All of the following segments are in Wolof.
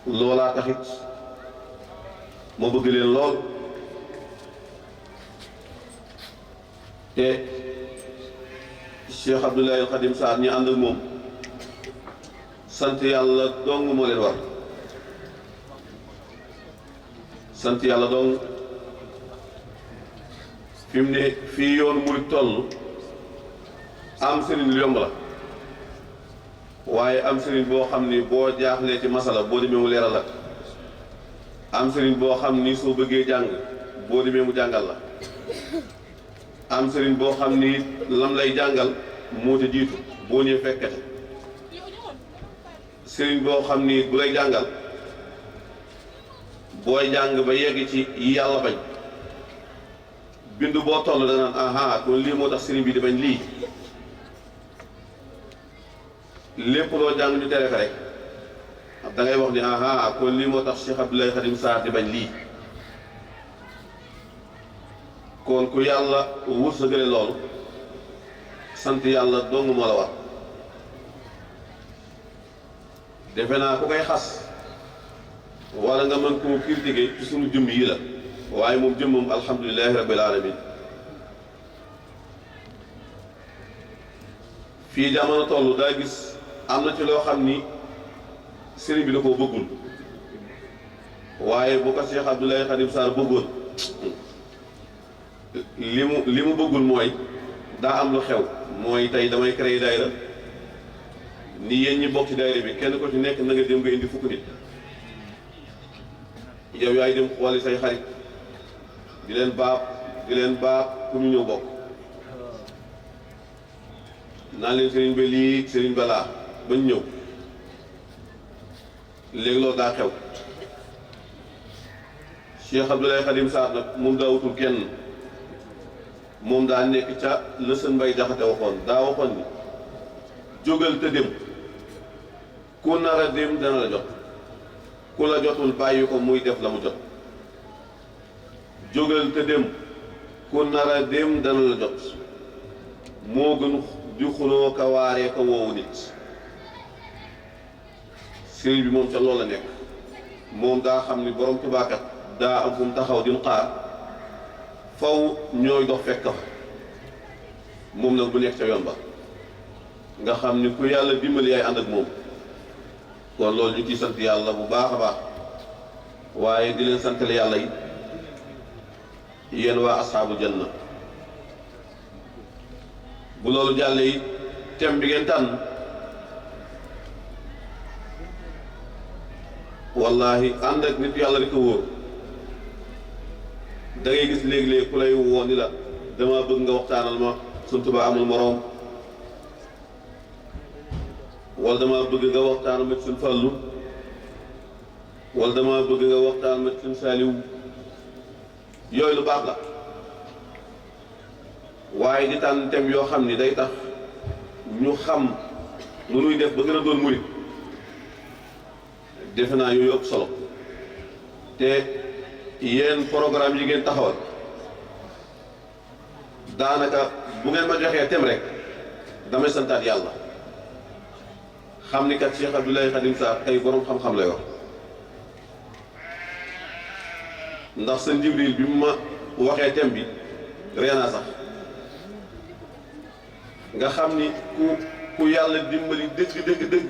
loolaa taxit ma bëgg leen lool te Cheikh Abdoulaye al Khadim Sarr ñi ànd ak moom sant yàlla dong moo leen war sant yàlla dong fi mu ne fii yoon murit toll am sëriñ lu yomb la waaye am sëriñ boo xam ni boo jaaxlee ci masala boo demee mu leeral la am sëriñ boo xam ni soo bëggee jàng boo demee mu jàngal la am sëriñ boo xam ni lam lay jàngal moo ca jiitu boo ñëwee fekkete sëriñ boo xam ni bu lay jàngal booy jàng ba yegg ci yi yàlla bañ bindu boo toll danaan aha kon lii moo tax sëriñ bi di bañ lii lépp loo jàng ñu tere ko rek da ngay wax ni aha kon lii moo tax Cheikh Abdoulaye Khadim Sarr di bañ lii kon ku yàlla wërsëgale loolu sant yàlla dong moo la war defe naa ku koy xas wala nga mën koo critiquer ci sunu jëmm yi la waaye moom jëmmam alhamdulilahi rabbil alamin fii jamono toll daa gis am na ci loo xam ni sëriñ bi da koo bëggul waaye bu ko Cheikh Abdoulaye Khadim Sarr bëggoon li mu bëggul mooy daa am lu xew mooy tey damay créer daayira ni yéen ñi bokk ci daayira bi kenn ko ci nekk na nga dem nga indi fukk nit yow yaay dem xooli say xarit di leen baab pour ñu ñëw bokk naan leen sëriñ ba lii sëriñ ba laa bañ ñëw léegi loolu daa xew Cheikh Abdoulaye Khadim Sarr nag moom daa wutul kenn moom daa nekk ca la sën Mbay Jaxate waxoon daa waxoon ni jógal te dem ku nar a dem dana la jot ku la jotul bàyyi ko muy def la mu jot jógal te dem ku nar a dem dana la jot moo gën di xuloo ka waaree ka woowu nit sëriñ bi moom ca loolu la nekk moom daa xam ni borom tubaakat daa am fu mu taxaw di xaar faw ñooy dox fekk fa moom nag bu nekk ca yoon ba nga xam ni ku yàlla dimbali yaay ànd ak moom kon loolu ñu ciy sant yàlla bu baax a baax waaye di leen santale yàlla yi yéen waa asxaabu janna bu loolu jàllee yi thème bi ngeen tànn wallahi ànd ak nit yàlla di ko wóor da ngay gis léegi-léegi ku lay woo ni la dama bëgg nga waxtaanal ma Sëñ Tuubaa amul moroom wala dama bëgg nga waxtaanal ma ci Sëñ Fallu wala dama bëgg nga waxtaan ma ci Sëñ Saaliw yooyu lu baax la waaye di tànn thème yoo xam ni day tax ñu xam nu nuy def ba gën a doon murit defe naa yooyu ëpp solo te yéen programme yi ngeen taxawal daanaka bu ngeen ma joxee thème rek damay santaat yàlla xam ni kat Cheikh Abdoulaye Khadim Sarr ay borom xam-xam lay wax ndax seen Jibril bi mu ma waxee thème bi reenaa sax nga xam ni ku yàlla dimbali dëgg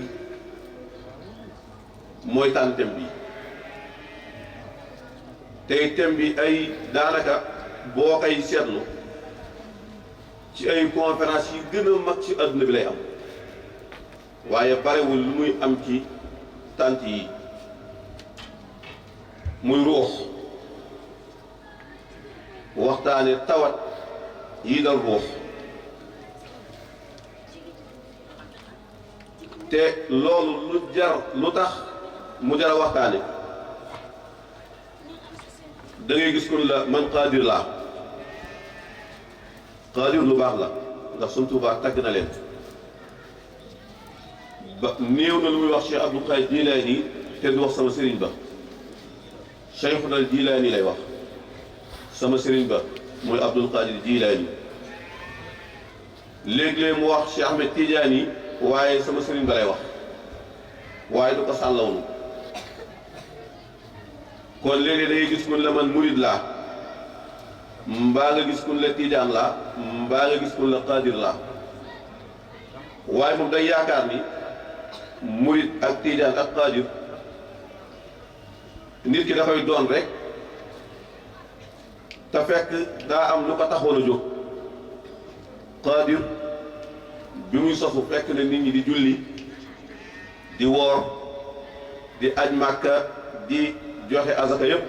mooy tànn thème bi tey thème bi ay daanaka boo koy seetlu ci ay conférence yi gën a mag ci àdduna bi lay am waaye barewul lu muy am ci tànt yi muy ruux waxtaane tawat yi dal ruux te loolu lu tax mu jar a waxtaane da ngay gis kon la man qaadir laa qaadir lu baax la ndax Sëñ Tuubaa tagg na leen ba néew na lu muy wax Cheikh Abdul Qaadir Jilaani te du wax sama sëriñ ba Cheikhuna Jilaani lay wax sama sëriñ ba mooy Abdul Qaadir Jilaani léeg-léeg mu wax Cheikh Ahmed Tidiane waaye sama sëriñ ba lay wax waaye du ko sàllawnu kon léegi day gis kun la man murid laa mbaa nga gis kun la tiijaan laa mbaa nga gis kun la qaadir laa waaye moom day yaakaar ni murid ak tiijaan ak qaadir nit ki dafay doon rek te fekk daa am lu ko taxoon a jóg qaadir bi muy sosu fekk na nit ñi di julli di woor di aj màkka di joxe azaka yépp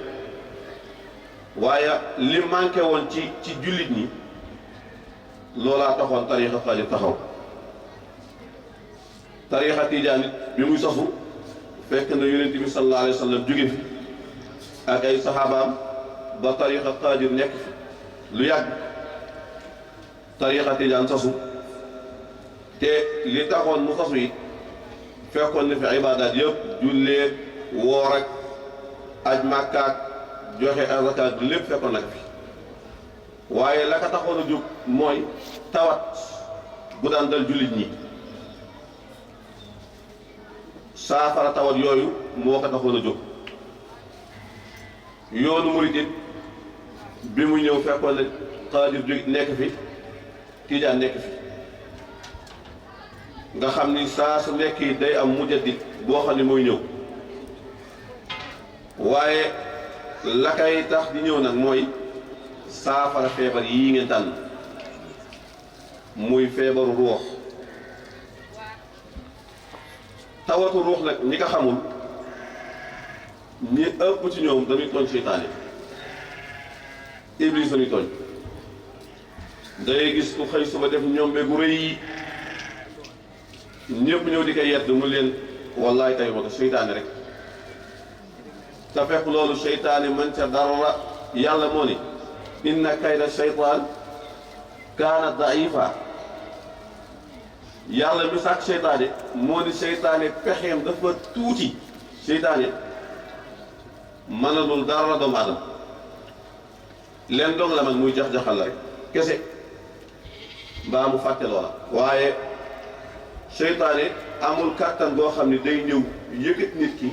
waaye li manqué woon ci jullit ñi loolaa taxoon tariixa qaadir taxaw tariixa tijaan it bi muy sosu fekk na yonent bi sallallahu alayhi wa sallam jóge fi ak ay saxaabaam ba tariixa qaadir nekk fi lu yàgg tariixa tijaan sosu te li taxoon mu sosu it fekkoon na fi ibaadaat yëpp jullee woor ak aj màkkaak joxe azakaat lépp fekkoon na fi waaye la ko taxoon a jóg mooy tawat bu daan dal jullit ñi saafara tawat yooyu moo ko taxoon a jóg yoonu murit it bi mu ñëw fekkoon na qaadir jóg nekk fi tijaan nekk fi nga xam ni saa su nekk day am mujaddid boo xam ne mooy ñëw waaye la kay tax di ñëw nag mooy saafara feebar yii ngeen tànn muy feebaru ruux tawatu ruux nag ñi ko xamul ñi ëpp ci ñoom dañuy tooñ seytaane iblis dañuy tooñ day gis ku xëy suba def ñombe gu rëy yi ñëpp ñëw di ko yedd mu leen wallaay tey ma ko seytaane rek te fekk loolu seytaane man ca dara yàlla moo ni inna kayda seytaan kaana daifa yàlla mi sàkk seytaane moo ni seytaane pexeem dafa tuuti seytaane mënalul dara doomu aadama leen dong la man muy jax-jaxal la rek kese mbaa mu fàtte loola waaye seytaane amul kàttan boo xam ne day ñëw yëkkat nit ki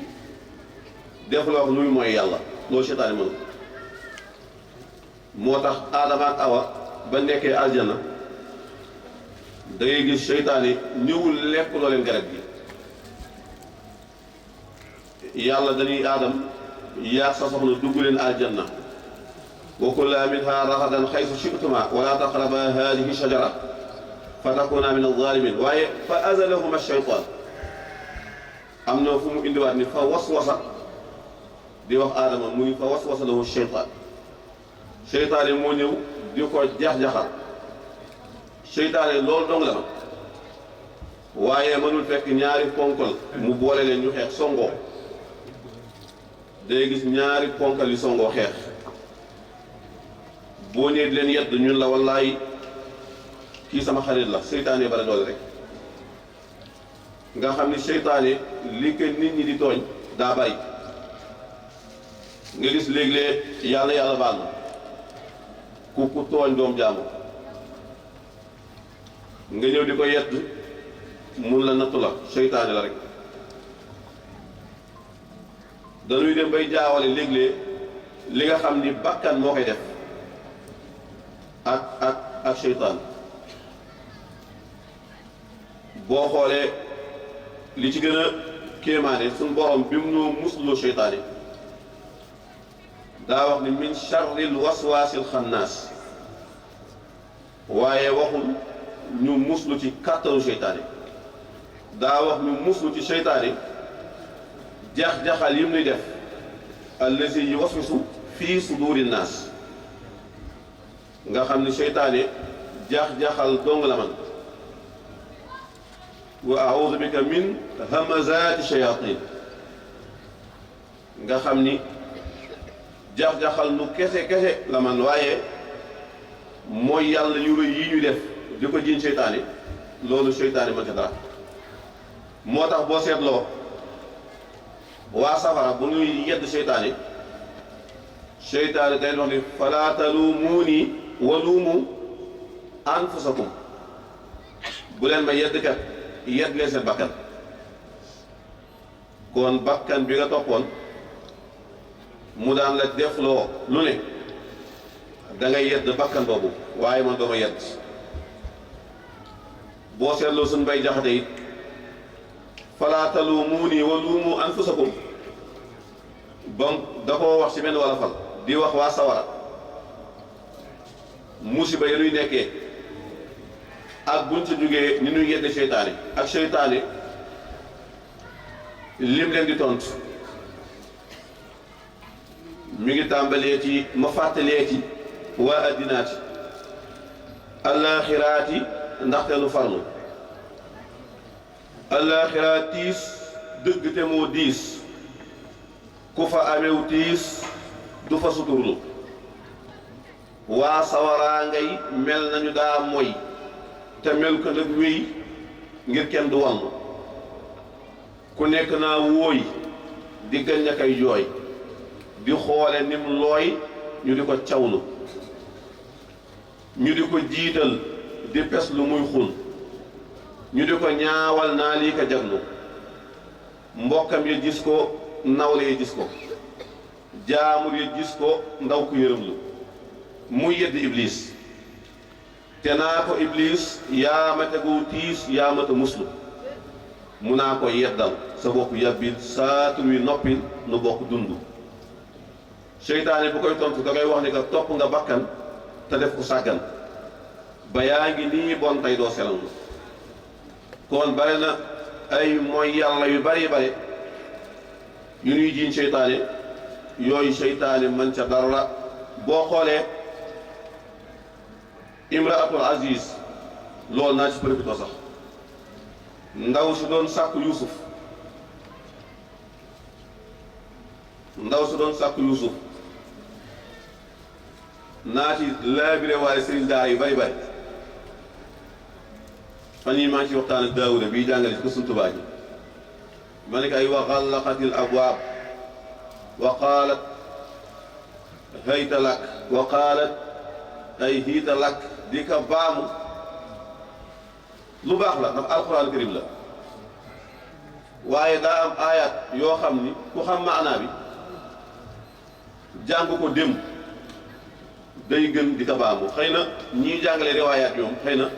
def loo xam luy mooy yàlla loolu seytaane mënu moo tax aadama ak awa ba nekkee aljana da ngay gis seytaane ñëwul lekk loo leen garab gi yàlla dañuy aadam yaag sa soxna dugg leen aljanna wa kulaa minha ragadan xaysu shi'tuma wala taqraba hadihi shajara fa takuna min az-zalimin waaye fa azalahuma shaytan am na fu mu indiwaat ni fa waswasa di wax aadama muy fa waswasa lahu shaytan seytaane moo ñëw di ko jax-jaxal seytaane loolu dong la ma waaye mënul fekk ñaari ponkal mu boole leen ñu xeex songoo day gis ñaari ponkal yu songoo xeex boo ñëwee di leen yedd ñun la wallaay kii sama xarit la seytaane bala doole rek nga xam ni seytaane li ko nit ñi di tooñ daa bari nga gis léeg-léeg yàlla baal na ku tooñ doom jaamu nga ñëw di ko yedd mun la nattu la seytaane la rek dañuy dem bay jaawale léeg-léeg li nga xam ni bakkan moo koy def ak seytaan boo xoolee li ci gën a kéemaane suñ borom bi mu ñu musloo seytaane daa wax ni min charril waswaasil xannaas waaye waxul ñu muslu ci kàttanu seytaane daa wax ñu muslu ci seytaane jax-jaxal yim nuy def allazi yuwaswisu fii suduri naas nga xam ni seytaane jax-jaxal dong la man wa a'uudu bika min hamazaati shayatin nga xam ni jax-jaxal nu kese la man waaye mooy yàlla yu rëy yi ñu def di ko jiiñ seytaane loolu seytaane man ca dara moo tax boo seetloo waa safara bu ñuy yedd seytaane day wax ni falaa taluumuuni wa luumu anfusakum bu leen ma yedd kat yedd leen seen bakkan kon bakkan bi nga toppoon mu daan la defloo lu ne da ngay yedd bakkan boobu waaye man dooma yedd boo seetloo suñ bay jaxate it falaa taluumuunii wa luumu anfusakum bam da koo wax ci benn wala fal di wax waa sawara musiba yi nuy nekkee ak buñ ci jógee ni nuy yedde seytaane ak seytaane lim leen di tontu mi ngi tàmbalee ci ma fàttalee ci waa addinaati allaaxiraati ndaxte nu farlu allaaxiraat tiis dëgg te moo diis ku fa amew tiis du fa suturlu waa sawaraa ngay mel nañu daa moy te mel ko nag wéy ngir kenn du wallu ku nekk naa wóoy di gañ a kay jooy di xoole nim looy ñu di ko cawlu ñu di ko jiital di pes lu muy xul ñu di ko ñaawal naa lii ko jaglu mbokkam ya gis ko nawle ya gis ko jaamur ya gis ko ndaw ku yërëm lu muy yedd iblis te naa ko iblis yaa ma tegu tiis yaa ma ta muslu mu naa ko yeddal sa bopp yàbbil saatur wi noppil nu bokk dund seytaane bu koy tontu da koy wax ni que topp nga bakkan te def ko sàggan ba yaa ngi nii bon tey doo selanlu kon bare na ay mooy yàlla yu bari bare yu ñuy jiiñ seytaane yooyu seytaane man ca dara boo xoolee imraatul aziz loolu naa ci profité sax ndaw si doon sàkku yuusuf naa ci laabire waaye sëriñ daara yu bari bari fan yii maa ngi ci waxtaan ak Daawuda bii jàngale ci ko suñ Tuubaa ji ma ne ko ay wa xallaqatil abwaab wa qaalat hayta lak wa qaalat ay hiita lak di ka baamu lu baax la ndax alxuraan karim la waaye daa am ayat yoo xam ni ku xam maanaa bi jàng ko dem day gën di ka baamu xëy na ñii jàngale riwaayaat yoom xëy na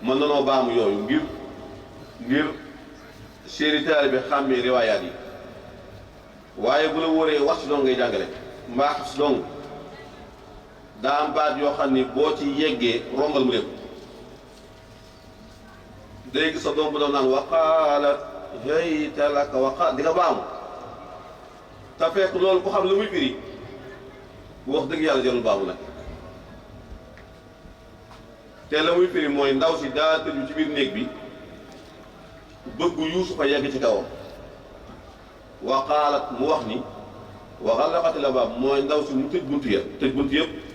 mën nanoo baamu yooyu ngir seeni taalibe xàmmee riwaayaat yi waaye bu la wóoree wax si dong ngay jàngale mbaa xaf si dong daa am baat yoo xam ni boo ci yeggee rombal mu lépp day gis sa doom bu doon naan waqaalat hayta laka waqa di nga baamu te fekk loolu ku xam lu muy firi wax dëgg yàlla jarul baamu nag te la muy firi mooy ndaw si daa tëju ci biir néeg bi bëggu yuusufa yegg ci kawam waqaalat mu wax ni wa xallaqatil abwaab mooy ndaw si mu tëj buntu yëpp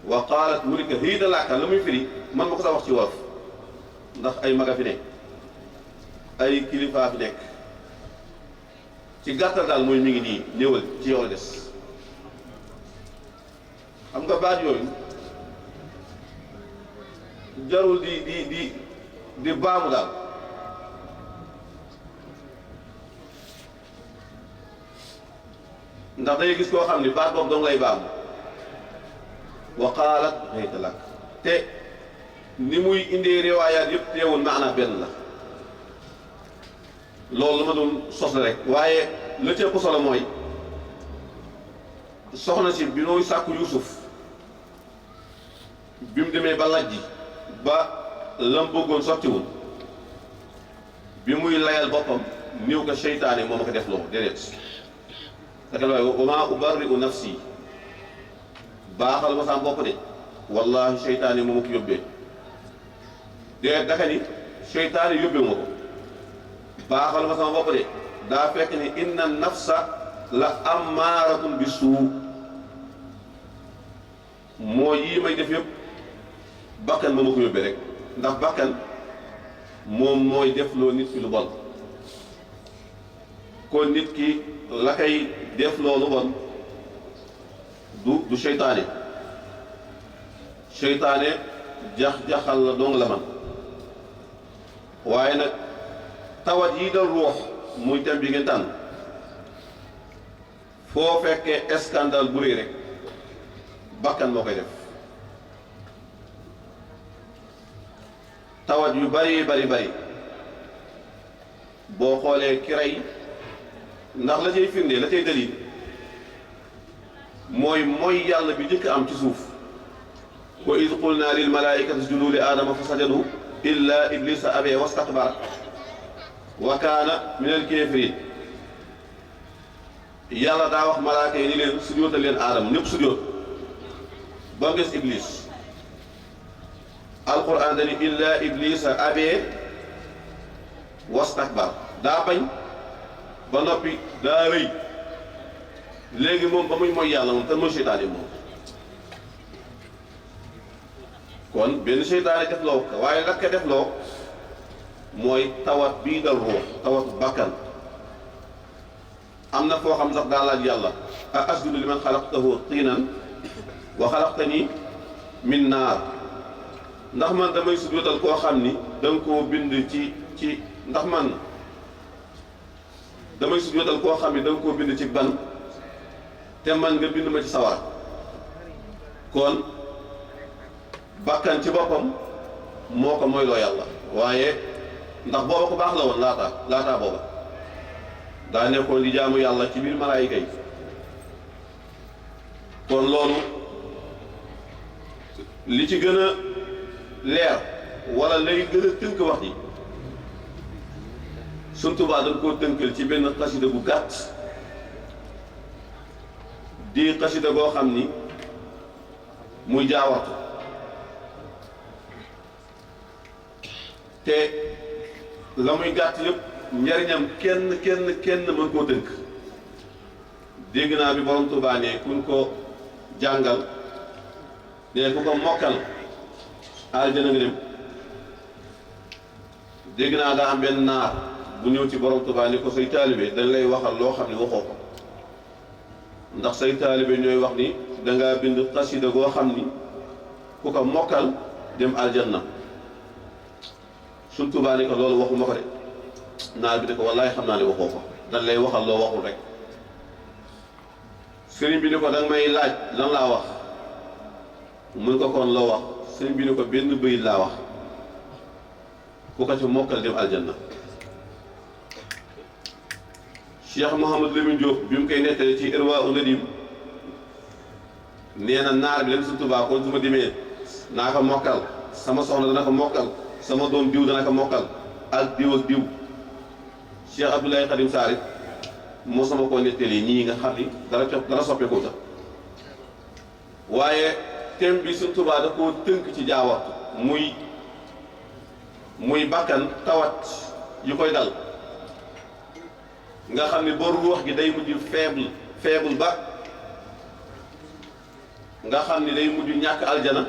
wa qaalat mu ni ko hayta laka la muy firi man ma ko sa wax ci wolof ndax ay maga fi nekk ay kilifaa fi nekk ci gàttal daal mooy mi ngi nii ñëwal ci yow la des xam nga baat yooyu jarul di baamu daal ndax day gis koo xam ni baat boobu dong lay baamu wa qaalat hayta lak te ni muy indee riwaayaat yëpp teewul maana benn la loolu la ma doon sos la rek waaye la ci ëpp solo mooy soxna si bi nooy sàkku Yuusuf bi mu demee ba lajji ba lam bëggoon sottiwul bi muy layal boppam niw ko seytaane moo ma ko def loo déedéet daka waaye wa maa ubarri'u nafsi baaxal ma sama bopp de wallahi seytaane moo ma ko yóbbee déet daka ni seytaane yóbbee ma ko baaxal ma sama bopp de daa fekk ni inna nafsa la ammaaratun bi suu moo yii may def yëpp bakkan moo ma ko yóbbee rek ndax bakkan moom mooy def loo nit ki lu bon kon nit ki la koy def loolu bon du seytaane seytaane jax-jaxal la dong la man waaye nag tawat yi dal ruux muy tem bi ngeen tànn foo fekkee scandale bu rëy rek bakkan moo koy def. tawat yu bari boo xoolee ki rey ndax la cay firnde la cay dalil mooy yàlla bi njëkk am ci suuf. wa iz qulna lil malaa'ikati isjudu li aadama fa sajadu illa iblisa abee wastakbara wa kaana minal kaafiriin. yàlla daa wax malaaka yi ni leen sujjóotal leen aadama ñëpp sujjóot ba mu des iblis. alquran dani illa iblisa abee wastakbar daa bañ ba noppi daa rëy. léegi moom ba muy mooy yàlla moom kan mooy seytaane moom. kon benn seytaane def loo ko waaye la ko def loo mooy tawat bii dal ruux tawatu bakkan. am na foo xam sax daa laaj yàlla a asjudu liman xalaqtahu tiinan wa xalaqtani min naar. ndax man damay sujjóotal koo xam ni danga koo bind ci ndax man damay sujjóotal koo xam ni danga koo bind ci ban te man nga bind ma ci sawar. kon bakkan ci boppam moo ko moyloo yàlla. waaye ndax booba ko baax la woon laataa booba daa nekkoon di jaamu yàlla ci biir malaayika yi. kon loolu li ci gën a leer wala lay gën a tënk wax ji Sëñ Tuubaa dañ koo tënkal ci benn xasida bu gàtt di xasida goo xam ni muy jaawartu. te la muy gàtt yëpp njariñam kenn mën koo tënk. dégg naa bi borom Tuubaa ne kuñ ko jàngal ne ku ko mokkal aljana nga dem. dégg naa daa am benn naar bu ñëw ci borom Tuubaa ni ko say taalibe dañ lay waxal loo xam ne waxoo ko ndax say taalibe ñooy wax ni dangaa bind xasida goo xam ni ku ko mokkal dem aljanna. Sëñ Tuubaa ni ko loolu waxuma ko de. naar bi ne ko wallaay xam naa ne waxoo ko dañ lay waxal loo waxul rek. sëriñ bi ni ko danga may laaj lan laa wax mun ko kon loo wax. sëriñ bi ni ko benn bëyit laa wax ku ko ci mokkal dem aljanna. Cheikh Mouhamadou Lamine Diop bi mu koy nettali ci Irwaa Nadim nee na naar bi leen Sëñ Tuubaa kon su ma demee naa ko mokkal sama soxna dana ko mokkal sama doom diw dana ko mokkal ak diw ak diw. Cheikh Abdoulaye Khadim Sarr moo sama koo nettali ñii nga xam ni dara soppeeku ta. waaye thème bi Sëñ Tuubaa da koo tënk ci jaawartu muy bakkan tawat yu koy dal nga xam ne boo ruux gi day mujj faible ba nga xam ni day mujj ñàkk aljana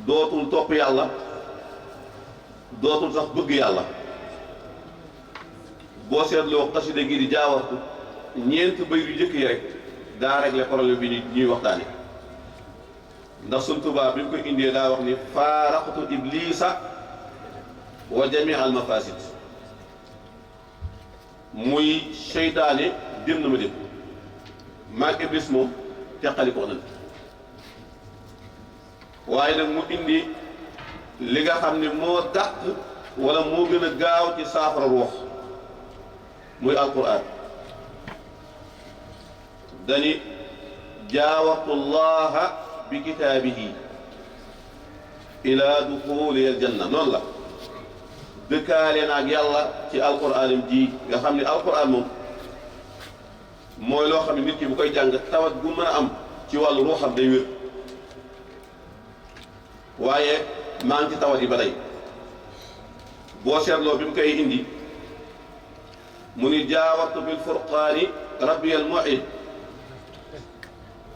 dootul topp yàlla dootul sax bëgg yàlla. boo seetloo xasida gi di jaawartu ñeent bay yu jëkk yi rek daa régler problème bi ñuy waxtaane. ndax Sëñ Tuubaa bi mu koy indee daa wax ni faaraqtu iblisa wa jamii al mafasid. muy seytaane dem na ma dem maag iblis moom teqalikoo nañ. waaye nag mu indi li nga xam ne moo dàq wala moo gën a gaaw ci saafara ruux muy alquran. dani jaawartu llaha bi kitaabihi ila duxuli aljanna. noonu la dëkkaale naag yàlla ci alquranam ji nga xam ne alquran moom mooy loo xam ne nit ki bu koy jàng tawat gu mën a am ci wàllu ruuxam day wér. waaye maa ngi ci tawat yi ba tey boo seetloo bi mu koy indi mu ni jaawartu bil furqaani rabbiyal mu'id.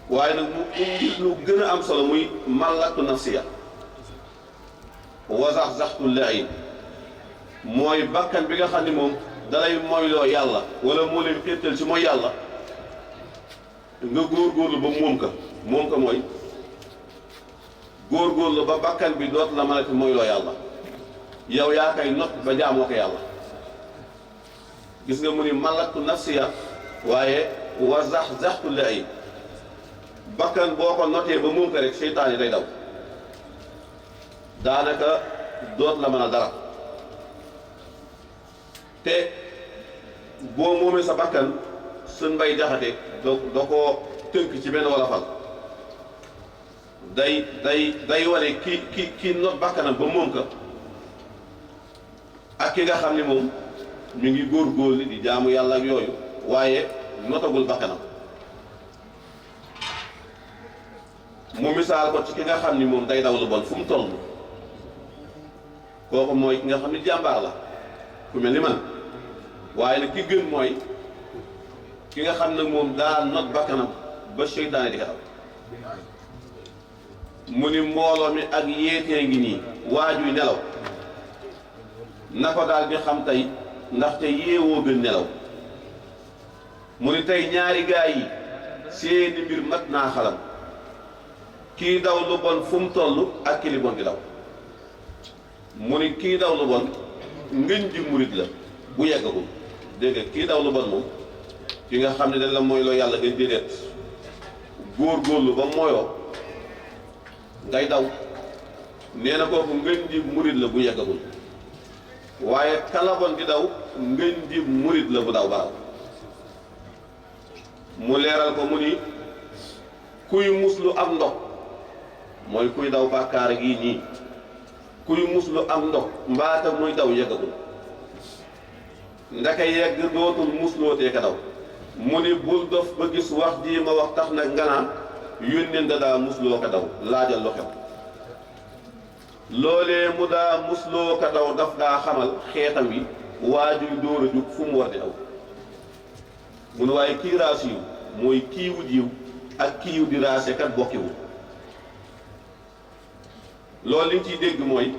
waaye nag mu indi lu gën a am solo muy mallaktu nafsiya wa zaxzaxtu lain. mooy bakkan bi nga xam ne moom dalay moyloo yàlla wala moo leen xéetal ci mooy yàlla nga góorgóorlu ba moom ko mooy góorgóorlu ba bakkan bi doot la mënati moyloo yàlla yow yaa koy not ba jaamoo ko yàlla. gis nga mu ni mallaktu nafsiya waaye wa zaxzaxtu li ay bakkan boo ko notee ba moom ko rek seytaan yi day daw daanaka doot la mën a dara te boo moomee sa bakkan sën mbay jaxate da koo tënk ci benn wolofal day wane ki not bakkanam ba moom ka ak ki nga xam ni moom mi ngi góor-góorlu di jaamu yàlla ak yooyu waaye notagul bakkanam mu misaal ko ci ki nga xam ni moom day daw lu bon fu mu toll kooku mooy ki nga xam ni jàmbaar la ku mel ni man waaye nag ki gën mooy ki nga xam nag moom daa not bakkanam ba seytaane di ko daw mu ni mbooloo mi ak yéetee ngi nii waajuy nelaw na ko daal di xam tey ndaxte yeewoo gën nelaw mu ni tey ñaari gaay yi seeni mbir mat naa xalam kii daw lu bon fu mu toll ak ki li bon di daw mu ni kii daw lu bon ngën ji murit la bu yeggagul dégg nga kii daw lu bon moom ki nga xam ne dañ la mooy loo yàlla gën déedéet góor-góorlu ba mooyoo ngay daw nee na kooku ngën ji murit la bu yeggagul waaye kala bon di daw ngën ji murit la bu daw baaw mu leeral ko mu ni kuy muslu am ndox mooy kuy daw bàkkaar gi nii kuy muslu am ndox mbaata muy daw yeggagul ndaka yegg dootul muslootee ka daw mu ni bul dof ba gis wax ji ma wax tax nag nga naan yónneen da daa musloo ka daw laajal lu xew loolee mu daa musloo ka daw daf daa xamal xeetam wi waajuy dóor a jug fu mu war di aw mu ne waaye kii raas yiw mooy kiiwu jiw ak kiiw di raase kat bokkiwu loolu li ñu ciy dégg mooy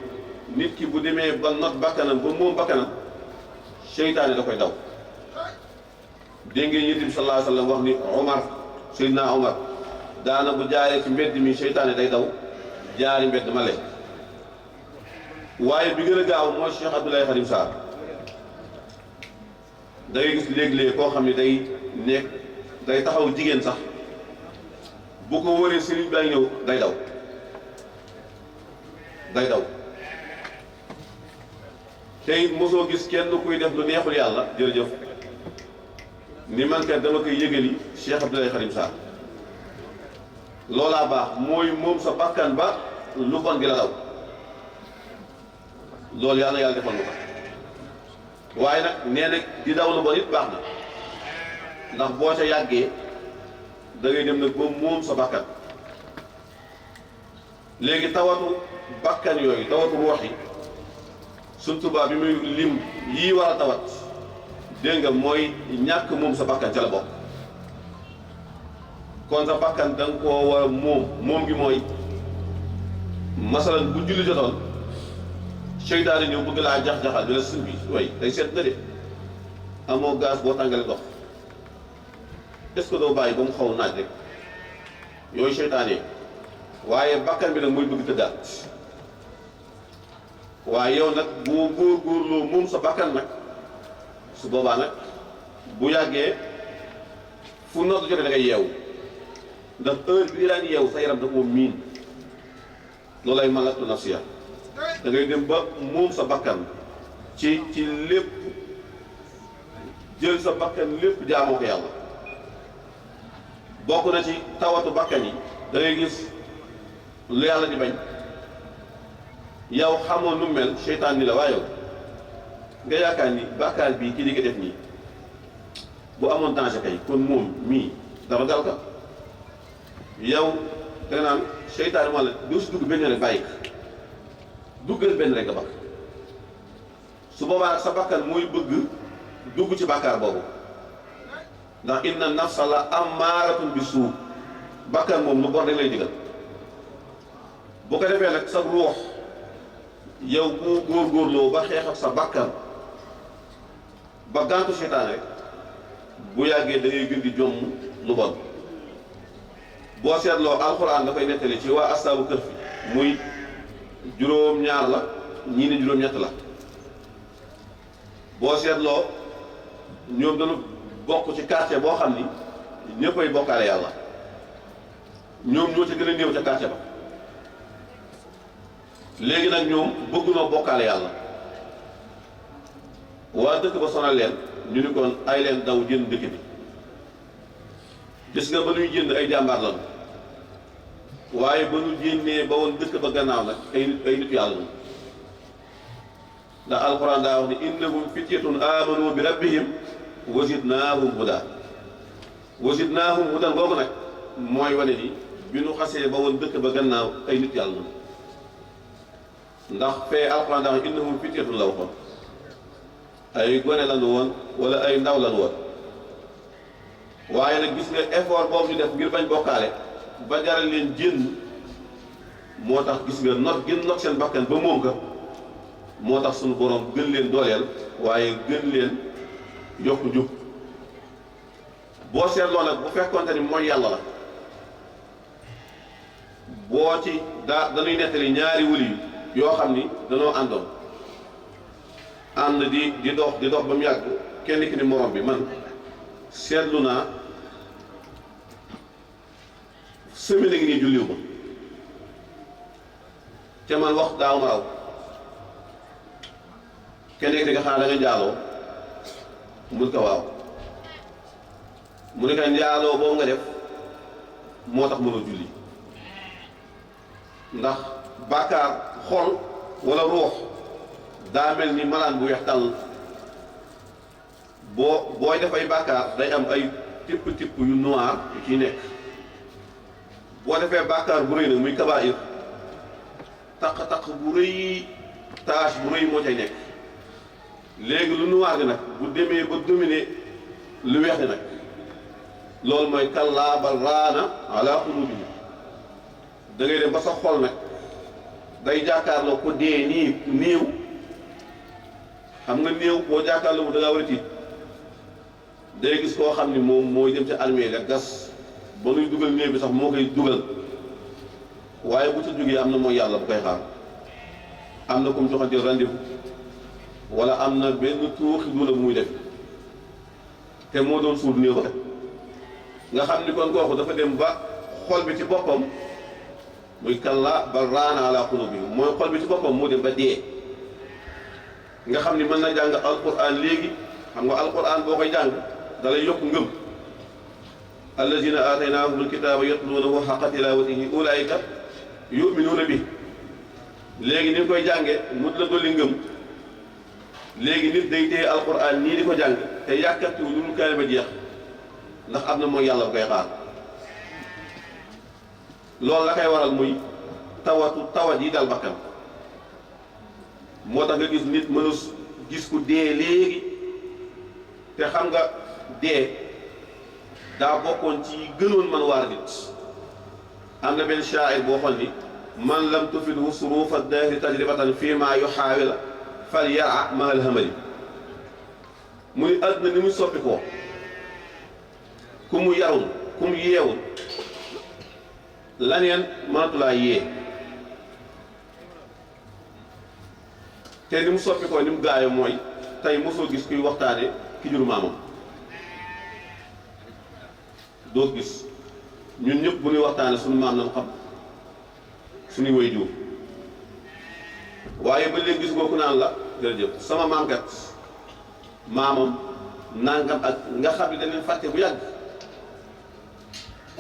nit ki bu demee ba not bakkanam ba moom bakkanam seytaane da koy daw dégg ngeen Yonent bi sallallahu alayhi wa sallam wax ni Omar Seydina Omar daana bu jaaree ci mbedd mi seytaane day daw jaari mbedd ma leen waaye bi gën a gaaw mooy Cheikh Abdoulaye Khadim Sarr da ngay gis léeg-léeg koo xam ne day taxaw jigéen sax bu ko wëree sëriñ baa ngi ñëw day daw te it mosoo gis kenn kuy def lu neexul yàlla jërëjëf ni man kat dama koy yëgali Cheikh Abdoulaye Khadim Sarr loolaa baax mooy moom sa bakkan ba lu bon gi la daw loolu yàlla yàlla defal lu ko waaye nag nee na di daw lu bon it baax na ndax boo ca yàggee da ngay dem nag ba moom sa bakkan léegi tawatu bakkan yooyu tawatu ruux yi surtout bi muy lim yii war a tawat dégg nga mooy ñàkk moom sa bakkan ca la bokk kon sa bakkan da nga koo war a moom gi mooy masalan bu julli jotoon seytaane ñëw bëgg laa jax-jaxal bi la sën bi way day seet na de amoo gaz boo tàngale ndox est-ce que doo bàyyi ba mu xaw naaj rek yooyu seytaane waaye bakkan bi nag mooy bëgg tëddaat waaye yow nag boo góorgóorloo moom sa bakkan nag su boobaa nag bu yàggee fu noot jotee da ngay yeewu ndax heure bi daan yeewu sa yaram da koo miin loolay malatu nafsiya da ngay dem ba moom sa bakkan ci lépp jël sa bakkan lépp jaamoo ko yàlla bokk na ci tawatu bakkan yi da ngay gis lu yàlla di bañ yow xamoo nu mel seytaan ni la waaye yow nga yaakaar ni bàkkaar bii ki li nga def nii bu amoon danger kay kon moom mii dara dal ka yow da nga naan seytaan moo la doo si dugg benn rek bàyyi ko duggal benn rek nga bakk su boobaa sa bakkan mooy bëgg dugg ci bàkkaar boobu ndax inna nafsa la ammaaratun bi suu bakkan moom lu bon rek lay digal bu ko defee nag sa ruux yow bu góorgóorloo ba xeex ak sa bakkan ba gàntu seytaan rek bu yàggee da ngay gën di jomm lu bon boo seetloo alxuraan dafay nettali ci waa astaabu kër fi muy juróom-ñaar la ñii ne juróom-ñett la boo seetloo ñoom dañu bokk ci quartier boo xam ni ñëppay bokkaale yàlla ñoom ñoo ci gën a néew ca quartier ba léegi nag ñoom bëggunoo bokkaale yàlla waa dëkk ba sonal leen ñu ni kon ay leen daw jënd dëkk bi gis nga ba ñuy jënd ay jàmbaar lañu waaye ba ñu génnee ba woon dëkk ba gannaaw nag ay nit yàlla lañu ndax alquran daa wax ni innahum fityatun amanu bi rabbihim wa zidnaahum huda wa zidnaahum hudan googu nag mooy wane ni bi nu xasee ba woon dëkk ba gannaaw ay nit yàlla lañu ndax fee alquran daa wax innahum fityatun la waxoon ay gone lañu woon wala ay ndaw lañu woon waaye nag gis nga effort boobu ñu def ngir bañ bokkaale ba jaral leen génn moo tax gis nga not gën not seen bakkan ba moom ka moo tax suñu borom gën leen dooleel waaye gën leen yokk njub boo seetloo nag bu fekkonte ni mooy yàlla la boo ci dañuy nettali ñaari wëli yoo xam ni danoo àndoon ànd di dox ba mu yàgg kenn ki ni morom bi man seetlu naa semaine ngi nii julliw ma te man wax daaw ma raw kenn ki nga xanaa da nga njaaloo mun ko waaw mu ne ko njaaloo boobu nga def moo tax mënoo julli ndax bàkkaar xol wala ruux daa mel ni malaan bu weex tàll booy def ay bàkkaar day am ay tipp yu noir yu ciy nekk boo defee bàkkaar bu rëy nag muy kabaayir taq bu rëy tache bu rëy moo cay nekk léegi lu noir gi nag bu demee ba dominer lu weex ni nag loolu mooy kallaa bal raana ala qulubihim da ngay dem ba sa xol nag day jàkkaarloo ko dee nii néew xam nga néew boo jàkkaarloo mu da ngaa war a tiit day gis koo xam ni moom mooy dem ci armée la gas ba nuy dugal néew bi sax moo koy dugal waaye bu ca jógee am na mooy yàlla bu koy xaar am na ku mu joxante rendez-vous wala am na benn tuuxi duna bu muy def te moo doon suul néew rek nga xam ni kon kooku dafa dem ba xol bi ci boppam muy kalla bal raana ala qulubihim mooy xol bi ci boppam moo dem ba dee nga xam ni mën na jàng alquran léegi xam nga alquran boo koy jàng dalay yokk ngëm allazina aataynahum alkitaba yatluunahu xaqa tilawatihi ulaika yuminuuna bi léegi ni nga koy jànge mu la dolli ngëm léegi nit day téye alquran nii di ko jàng te yàkkamtiwu lu mu kaay ba jeex ndax am na mooy yàlla bu koy xaar loolu la koy waral muy tawat yi dal bakkan moo tax nga gis nit mënu gis ku dee léegi te xam nga dee daa bokkoon ci gënoon man waar nit am na benn shaa'ir boo xool ni man lam tufidhu surufa dahri tajribatan fii maa yuxaawila fal yara ma alhamali mu ni àdduna ni muy soppi koo ku mu yarul ku mu yeewul laneen mënatulaa yee te ni mu soppi koo ni mu gaayo mooy tey mosoo gis kuy waxtaane ki jur maamam doo gis ñun ñëpp bu ñuy waxtaane suñu maam lañ xam suñuy way jur waaye ba léegi gis nga ku naan la jërëjëf sama maam kat maamam nangam ak nga xam ne dañ leen fàtte bu yàgg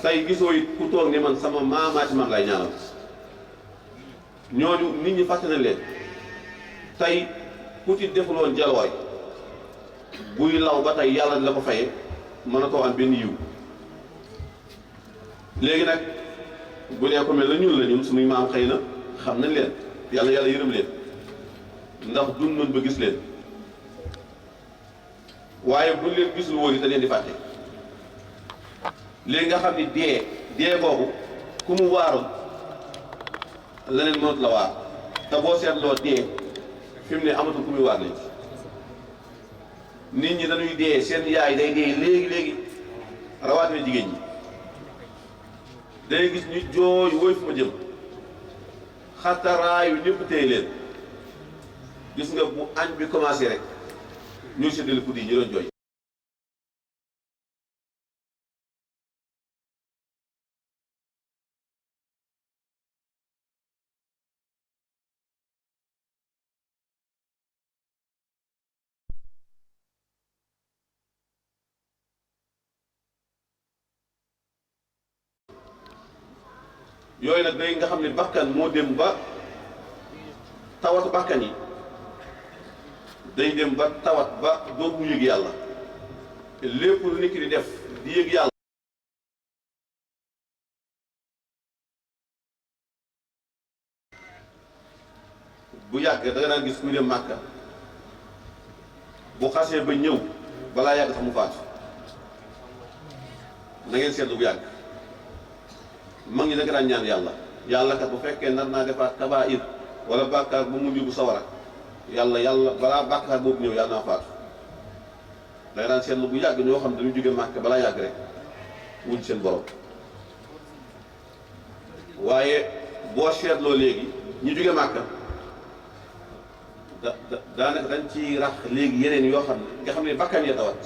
tey gisoo it ku toog ni man sama maamaati maam lay ñaanal ñooñu nit ñi fàtte nañ leen tey ku ci defuloon jalooy buy law ba tey yàlla la ko fayee mën a koo am benn yiw léegi nag bu nee ko mel na ñun la ñun suñuy maam xëy na xam nañ leen yàlla yërëm leen ndax dund nañ ba gis leen waaye buñ leen gisul woon it da leen di fàtte léegi nga xam ni dee boobu ku mu waaroon leneen mënut la waar te boo seetloo dee fi mu ne amatul ku muy waar lañ nit ñi dañuy dee seen yaay day dee léegi rawatina jigéen ñi day gis ñu jooy woy fu ma jëm xataraayu ñëpp téye leen gis nga bu añ bi commencé rek ñuy séddale guddi yi ñu doon jooy yooyu nag day nga xam ne bakkan moo dem ba tawatu bakkan yi day dem ba tawat ba dootu yëg yàlla te lépp lu nit ki di def di yëg yàlla bu yàgg da nga daan gis kuy dem Màkka bu xasee ba ñëw balaa yàgg sax mu faatu na ngeen seetlu bu yàgg mag ñi da nga daan ñaan yàlla yàlla kat bu fekkee nar naa defaat kabaa'ir wala bàkkaar bu mujj bu sawara yàlla balaa bàkkaar boobu ñëw yàlla naa faatu da nga daan seetlu bu yàgg ñoo xam ne dañu jóge Màkka balaa yàgg rek wuñ seen borom waaye boo seetloo léegi ñu jóge Màkka daanaka dañ ci rax léegi yeneen yoo xam ne nga xam ne bakkan ya tawat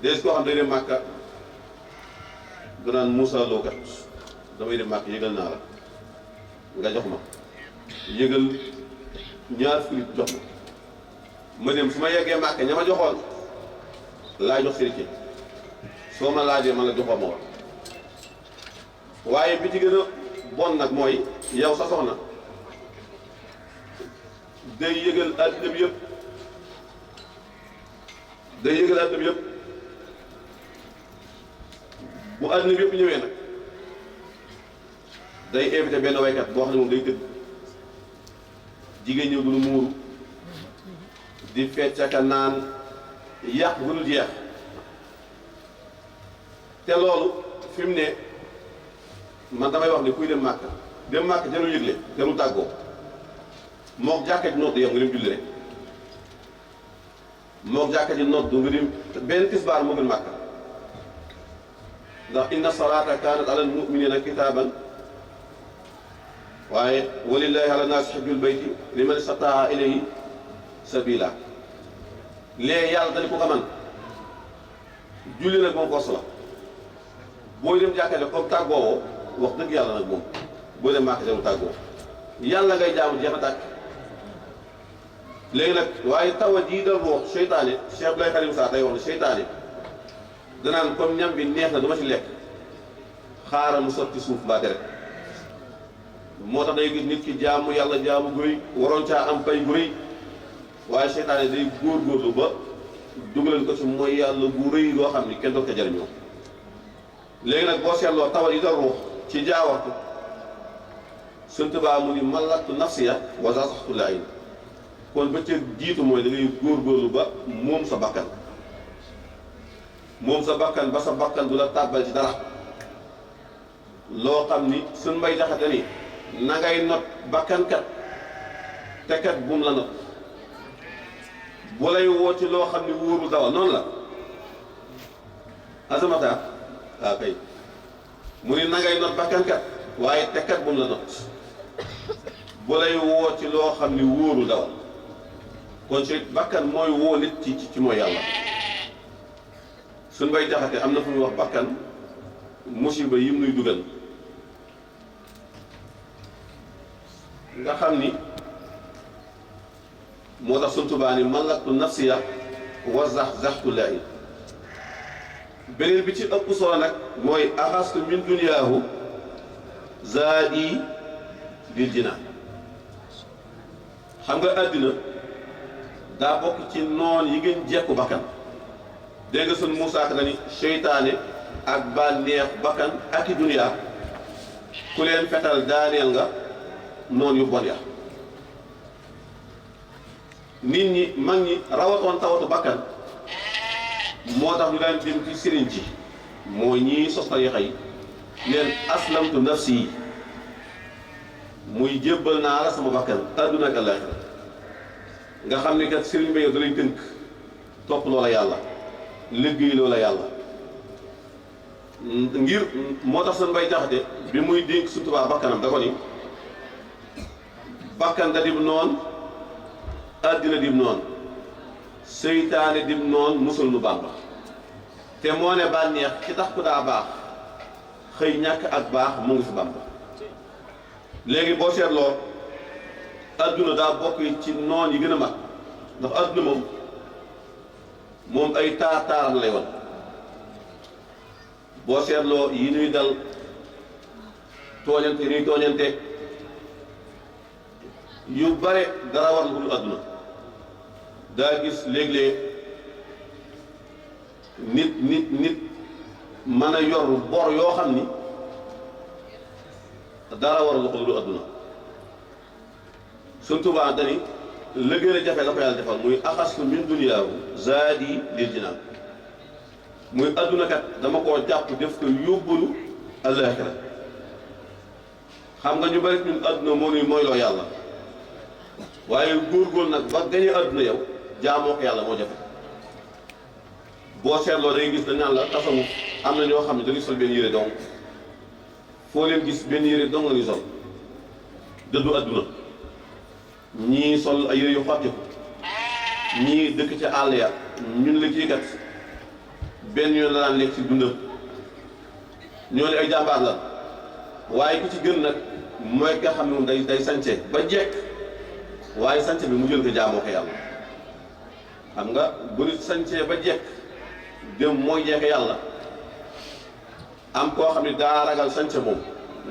des koo xam ne day dem Màkka danaan Moussa Lo kat damay dem Màkka yëgal naa la nga jox ma yëgal ñaar fukki jox ma dem su ma yeggee Màkka ña ma joxoon laa jox sëriñ soo ma laajee man la joxoo ma woon waaye bi ci gën a bon nag mooy yow sa soxna day yëgal àddina bi yëpp bu àddina bi yëpp ñëwee nag day invité benn waykat boo xam ne moom day tëgg jigéen ñëw duñu muuru di fecc ak a naan yàq bu dul jeex te loolu fi mu ne man damay wax ne kuy dem Màkka jarul yëgle jarul tàggoo mook jàkka ji nodd yow nga dem julli rek mook jàkka ji nodd nga dem benn tisbaar moo gën Màkka ndax inna salaata kaanat alal mu'minina kitaaban waaye walillahi ala naasi hajjul bayti liman istataa ilayhi sabila léegi yàlla dañ ko man julli nag moom force la booy dem jàkka ji comme tàggoowoo wax dëgg yàlla nag moom booy dem Màkka jarul tàggoo yàlla ngay jaamu jeex na tàkk léegi nag waaye taw a jii dal ruux seytaane Cheikh Abdoulaye Karim Sarr day wax ne seytaane danaan comme ñam bi neex na dama ci lekk xaaral mu sotti suuf mbaa deret moo tax day gis nit ki jaamu yàlla jaamu guy waroon caa am pay gu rëy waaye seytaane day góorgóorlu ba dugaleen ko ci mooy yàlla bu rëy loo xam ni kenn doon ko jariñoo léegi nag boo seetloo taw yi dal ruux ci jaawartu sunt baa mu ni malaktu nafsiya wa zasaxtu la ayn kon ba ca jiitu mooy da ngay góorgóorlu ba moom sa bakkan ba sa bakkan du la tàbbal ci dara loo xam ni suñ mbay jaxate ni na ngay not bakkankat te kat bum la not bu lay woo ci loo xam ni wóorul dawal noonu la azamata waaw kay mu ni na ngay not bakkankat waaye te kat bum la not bu lay woo ci loo xam ni wóorul dawal kon ci bakkan mooy woo nit ci mooy yàlla suñ bay jaxate am na fu muy wax bakkan musiba yim nuy dugal nga xam ni moo tax suñ tubaa ni malaktu nafsiya wa zaxzaxtu laahi beneen bi ci ëpp solo nag mooy axastu min duniyaahu zaadi lil jinaan xam nga àddina daa bokk ci noon yi gën jekku bakkan dégg nga sun Muusaa Ka ni seytaane ak bànneex bakkan ak i duniyaa ku leen fetal daaneel nga noon yu bon ya nit ñi mag ñi rawatoon tawatu bakkan moo tax ñu daan dem ci sëriñ ci mooy ñii sos tariixa yi leen aslamtu nafsi muy jébbal naa la sama bakkan àdduna ak àllaaxira nga xam ni kat sëriñ ba yow da lay tënk topp loola yàlla liggéey loola yàlla ngir moo tax seen Mbay Jaxate bi muy dénk Sëriñ Tuubaa bakkanam da ko ni bakkan da dim noon àddina dim noon seytaane dim noon musul nu Bàmba te moo ne bànneex ci tax ku daa baax xëy ñàkk ak baax mu ngi fi Bàmba léegi boo seetloo adduna daa bokk ci noon yi gën a mag ndax adduna moom ay taaram lay wan boo seetloo yi ñuy dal tooñante ñuy tooñante yu bare dara war lu àdduna daa gis léeg-léeg nit mën a yor bor yoo xam ni dara war lu ko lu àdduna Sëñ Tuubaa dani la gën a jafe la ko yàlla defal muy axastu min duniyaahu zaadi lil jinaan muy àdduna kat dama koo jàpp def ko yóbbalu àllaaxira xam nga ñu bari ñun àdduna moo nuy mooy loo yàlla waaye góorgóorlu nag ba gañe àdduna yow jaamoo ko yàlla moo jafe boo seetloo da ngay gis dañ naan la tasawuf am na ñoo xam ne dañuy sol benn yére dong foo leen gis benn yére dong la ñuy sol dëddu àdduna ñii sol ay yére yu xottiku ñii dëkk ci àll ya ñun la kii kat benn yoon la daan lekk ci dundam ñoo ne ay jàmbaar la waaye ku ci gën nag mooy nga xam ne moom day sance ba jekk waaye sance bi mu jël ko jaamoo ko yàlla xam nga bu nit sancee ba jekk dem mooy jekke yàlla am koo xam ne daa ragal sance moom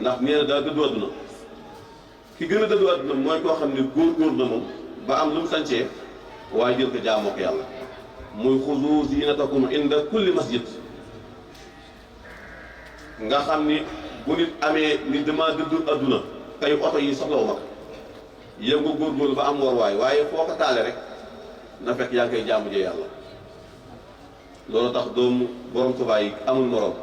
ndax nee na daa dëddu àdduna ki gën a dëddu àdduna mooy koo xam ne góor na moom ba am lu mu sancee waaye jël ko jaamoo ko yàlla muy xuzu zinatakum inda kulli masjid nga xam ni bu nit amee ni dama dëddu àdduna tey oto yi soxlawu ma ko yow nga góorgóorlu ba am warwaay waaye foo ko taale rek na fekk yaa ngi koy jaamu jee yàlla loolu tax doomu borom Tuubaa yi amul morom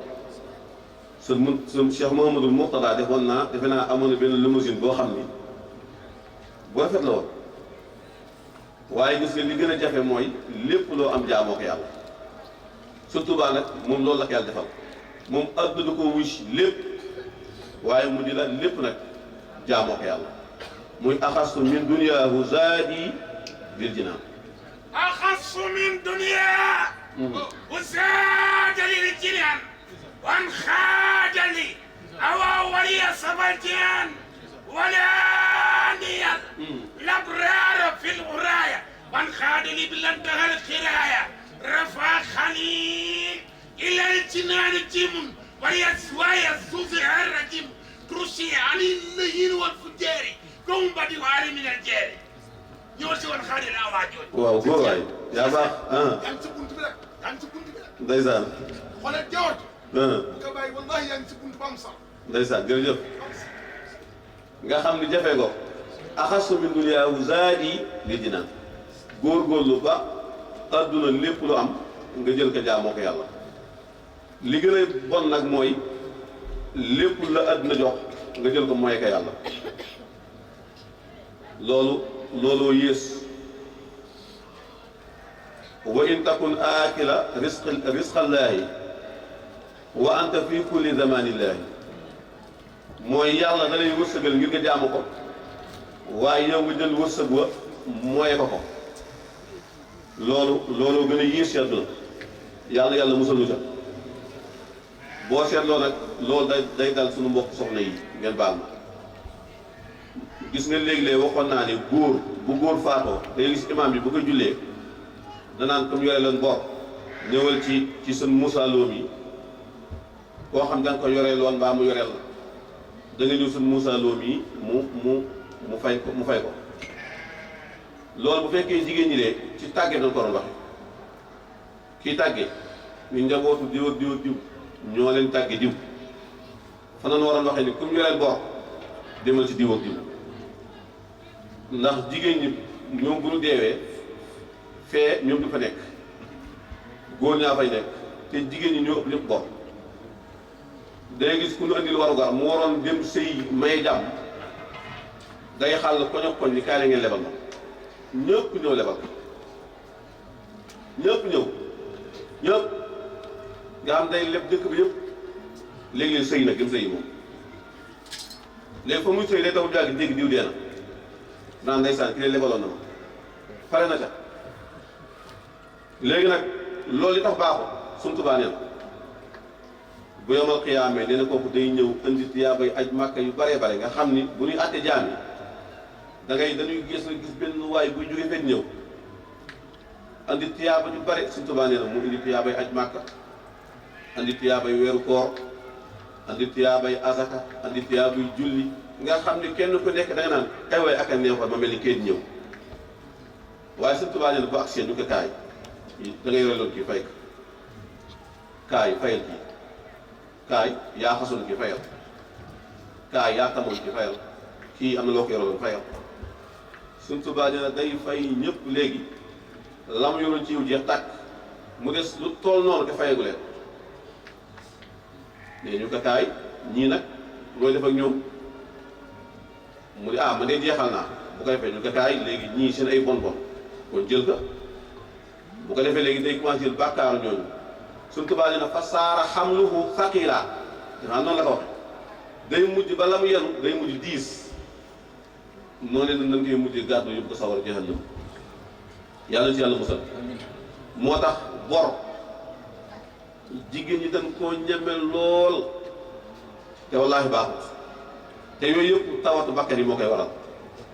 sën Cheikh Mouhamadul Mourtada defe naa amoon na benn limousine boo xam ni bu rafet la woon waaye gis nga li gën a jafe mooy lépp loo am jaamoo ko yàlla Sëñ Tuubaa nag moom loolu la ko yàlla defal moom àdduna da ko wuy lépp waaye mu di la lépp nag jaamoo ko yàlla muy axastu min duniyaahu zaadi lil jinaan axastu min duniyaahu zaadi lil jinaan wan xaadali awa waliya sabal jinaan ولاني الابرار في الغرايه وانخاد لي بلنتها الخرايه رفع خليل الى الجنان الجيم ويسواي الزوزع الرجيم ترشي علي اللين والفجار قوم بدي وعلي من الجاري يوسي وانخاد الاواجود واو كوي يا باخ يانسي كنت بلك يانسي كنت بلك ndeysaan xoolal jawat ko bay wallahi yansi كنت بامصر ndeysaan jërëjëf nga xam ni jafe ko axastu min duniyaahu zaadi lil jinaan góorgóorlu ba adduna lépp lu am nga jël ko jaamoo ko yàlla li gën a bon nag mooy lépp la adduna jox nga jël ko mooy ko yàlla looloo yées wa in takun aakila risqallaahi wa anta fi kulli zamanillaahi mooy yàlla da lay wërsëgal ngir nga jaamu ko waaye yow nga jël wërsëg wa mooy ko loolu gën a yées àdduna yàlla musal nu ca boo seetloo nag loolu day dal suñu mbokk soxna yi ngeen baal ma gis nga léegi-léeg waxoon naa ne bu góor faatoo day gis imaam bi bu ko jullee danaan comme yore leen bor ñëwal ci seen musaaloom yi koo xam da nga ko yoree loon mbaa mu yoreel la da nga ñëw seen musaaloom yi mu fay ko loolu bu fekkee jigéen ñi de ci tàgge dañ ko doon waxe kii tàgge ñu njabootu diw ak diw ak diw ñoo leen tàgge diw fa nan waroon waxee ni comme yoreel bor demal ci diw ak diw ndax jigéen ñi ñoom bu ñu deewee fee ñoom du fa nekk góor ñaa fay nekk te jigéen ñi ñoo ëpp lépp bor day gis ku ñu andil waru gar mu waroon dem sëy may jàmm day xàll koñ ak koñ ni kaay la ngeen lebal ma ñëpp ñëw lebal ñëpp nga xam day leb dëkk bi yëpp léegi-léegi sëy nag dem sëy moom léegi fa muy sëy day taw jàggi dégg diw dee na naan ndeysaan ki leen lebaloon na ma pare na ca léegi nag loolu li tax baaxul Sëñ Tuubaa nee na bu yomal xiyaamee nee na kooku day ñëw indi tiyaabay aj màkka yu bare bare nga xam ni bu ñuy àtte jaam yi dañuy gis benn waay buy jógee fekk ñëw andi tiyaaba yu bare Sëñ Tuubaa nee na mu indi tiyaabay aj màkka andi tiyaabay weeru koor andi tiyaabay asaka andi tiyaabay julli nga xam ni kenn ku nekk da nga naan ay waay ak a neexoon ma mel ni kenn ñëw waaye Sëñ Tuubaa nee na bu agsee du ko kaay da ngay reloon kii fay ko kaay fayal kii kaay yaa xasoon kii fayal kaay yaa tamoon kii fayal kii am na loo ko yoroon fayal Sëñ Tuubaa nee na day fay ñëpp léegi la mu yoroon ci yiw jeex tàkk mu des lu tool noonu te fayagu leen ne ñu ko kaay ñii nag looy def ak ñoom mu ne ah man de jeexal naa bu ko defee ñu ko kaay léegi ñii seen ay bon bon kon jël ko bu ko defee léegi day commencé jël bàkkaaru ñooñu Sëñ Tuubaa nee na fa saara xamluhu saqiila danaa noonu la ko waxe day mujj ba la mu yenu day mujj diis noonu leen nan koy mujj gàddu yóbbu ko sawar jahannam yàlla ci yàlla musal moo tax bor jigéen ñi dañ koo ñeme lool te wallaahi baaxut te yooyu yëpp tawatu bakkan yi moo koy waral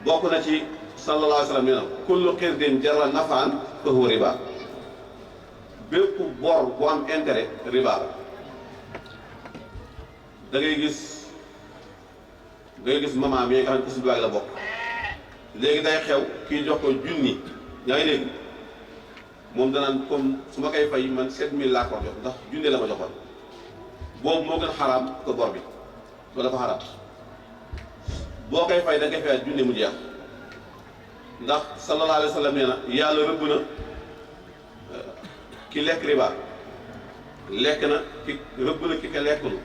bokk na ci sallallahu alayhi wa sallam nee na kullu xirdin jarra nafaan fa huwa riba bépp bor bu am intérêt riba la da ngay gis maman mi nga xam ne ci la bokk léegi day xew kii jox ko junni yaa ngi dégg moom danaan comme su ma koy fay man 7000 laa ko jox ndax junne la ma joxoon boobu moo gën xaraam ko bor bi loolu dafa xaraam boo koy fay da nga koy fay junne mu jeex ndax sallallahu alayhi wa sallam nee na yàlla rëbb na ki lekk riba lekk na ki rëbb na ki ko lekkul